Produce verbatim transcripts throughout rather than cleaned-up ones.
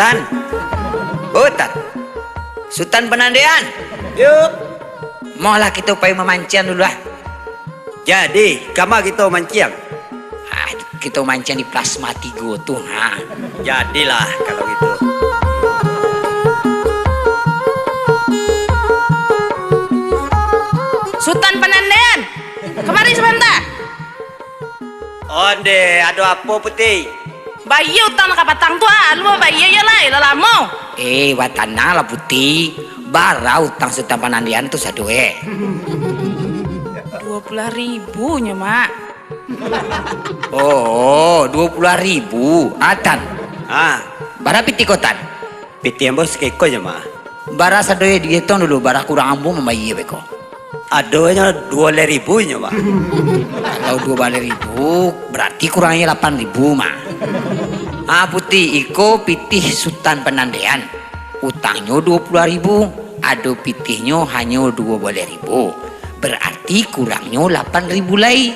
Tan. Oh, Tan. Sutan Panandean. Yo. Molah kito pai mamanciang dulu, ah. Jadi, kama kito manciang? Ah, kito manciang di plasma tigo tu, ha. Jadilah, kalau gitu. Sutan Panandean, kamari sabanta. Onde, ado apo, Puti? Bayia utang nan kapatang tu, ah. Lu bayia yo lai, lah lamo. Eh, batananglah, Puti. Bara utang Sutan Panandean tu sado, eh? Duo puluah ribu nyo, Mak. Oh, duo puluah ribu. Ah, Tan. Ah. Bara pitih ko, Tan? Pitih ambo sakiko je, Mak. Bara sado, eh, dietong dulu, bara kurang ambo mambayia beko. Adonyo duo baleh ribu nyo, Mak. Kalau duo baleh ribu, barati kurangnyo lapan ribu, Mak. Ah, Puti, iko pitih Sutan Panandean. Utangnyo duo puluah ribu, ado pitihnyo hanyo duo baleh ribu. Barati kurangnyo lapan ribu lai.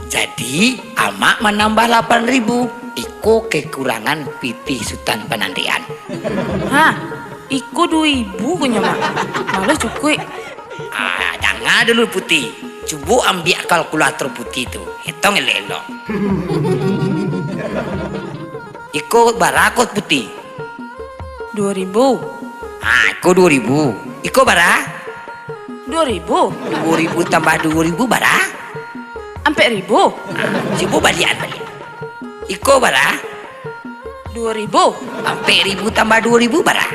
Jadi, Amak manambah lapan ribu. Iko kekurangan pitih Sutan Panandean. Hah? Iko duo ribu ko nyo, Mak. Malah cukuik. Ah, danga dulu, Puti. Cubo ambiak kalkulator Puti tu. Etong elok-elok. Iko bara ko, Puti? Duo ribu. Ah, iko duo ribu. Iko bara? Duo ribu. Duo ribu tambah duo ribu bara? Ampek ribu. Ah, cubo baliakan baliak. Iko bara? Duo ribu. Ampek ribu tambah duo ribu bara?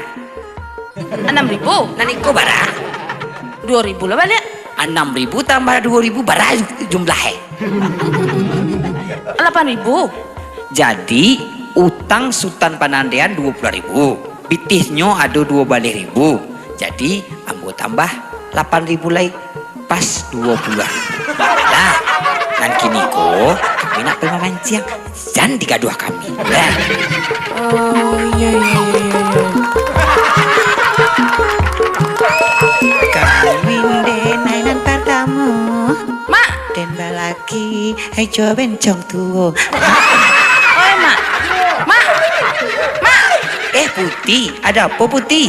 Anam ribu. Nan iko bara? Duo ribu lah baliak. Anam ribu tambah duo ribu bara jumlah, eh? Lapan ribu. Jadi, utang Sutan Panandean duo puluah ribu. Pitihnyo ado duo baleh ribu. Jadi, ambo tambah lapan ribu lai. Pas duo puluah ribu. Lah, nan kiniko, kami nak pai mamanciang. Jan digaduah kami. Lah. Oh, iyo, iyo, iyo, iyo, iyo. Kawin den ai nan partamo. Mak! Den balaki, ai jo bencong tuo. Oi, Mak. Mak. Mak. Eh, Puti, ado apo, Puti?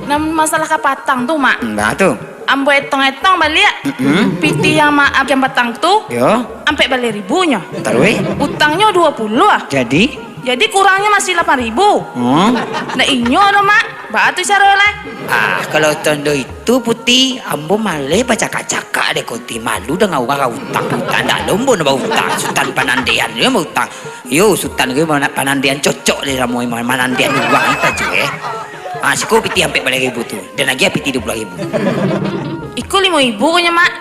Nan masalah kapatang tu, Mak. Nah, tu. Ambo etong-etong baliak. Mm-mm. Pitih yang ma-, yang patang tu, yo, ampek baleh ribunyo. Taruih? Utangnyo duo puluah. Jadi? Jadi kurangnyo masih lapan ribu. Hmm. Ndak inyo doh, Mak. Baa tu caro lai? Ah, kalau tando itu, Puti, ambo maleh bacakak-cakak dek kau ti. Malu danga urang utang-utang. Ndak lombo nak bautang. Sutan Panandean, yo bautang. Yo, Sutan ko mana Panandean cocok dek ramo manandean urang itu aja, eh. Ah, siko pitih ampek baleh ribu tu. Dan lagi pitih duo puluah ribu. Iko limo ribu ko nyo, Mak.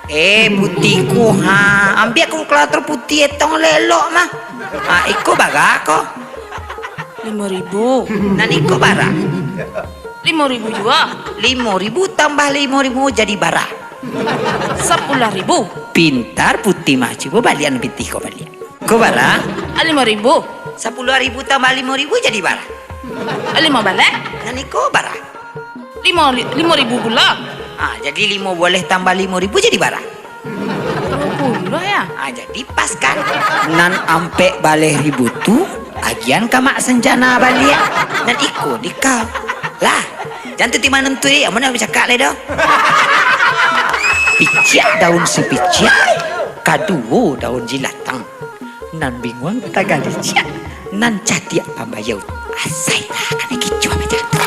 Eh, Puti ko, ha. Ambiak kalkulator Puti etong elok-elok mah. Ha, iko bara ko? Limo ribu. Nan iko bara? Limo ribu juo. Limo ribu tambah limo ribu jadi bara? Sapuluah ribu. Pintar Puti mah. Cubo baliakan pitih ko baliak. Ko bara? Ah, limo ribu. Sapuluah ribu tambah limo ribu jadi bara? Ah, limo baleh. Nan iko bara? Limo, li-, limo ribu pulo. Ah, jadi limo baleh tambah limo ribu jadi bara? Duo puluah, ya? Ah, jadi pas kan? Nan ampek baleh ribu tu, agian ka Mak Sanjana baliak. Nan iko di kau. Lah, jan tu ti manantu, eh. Amun nak bacakak lai doh. Piciak daun sipiciak, kaduo daun jilatang. Nan binguang tagaliciak, nan cadiak pambayia. Asailah, kanai kicuah macam tu.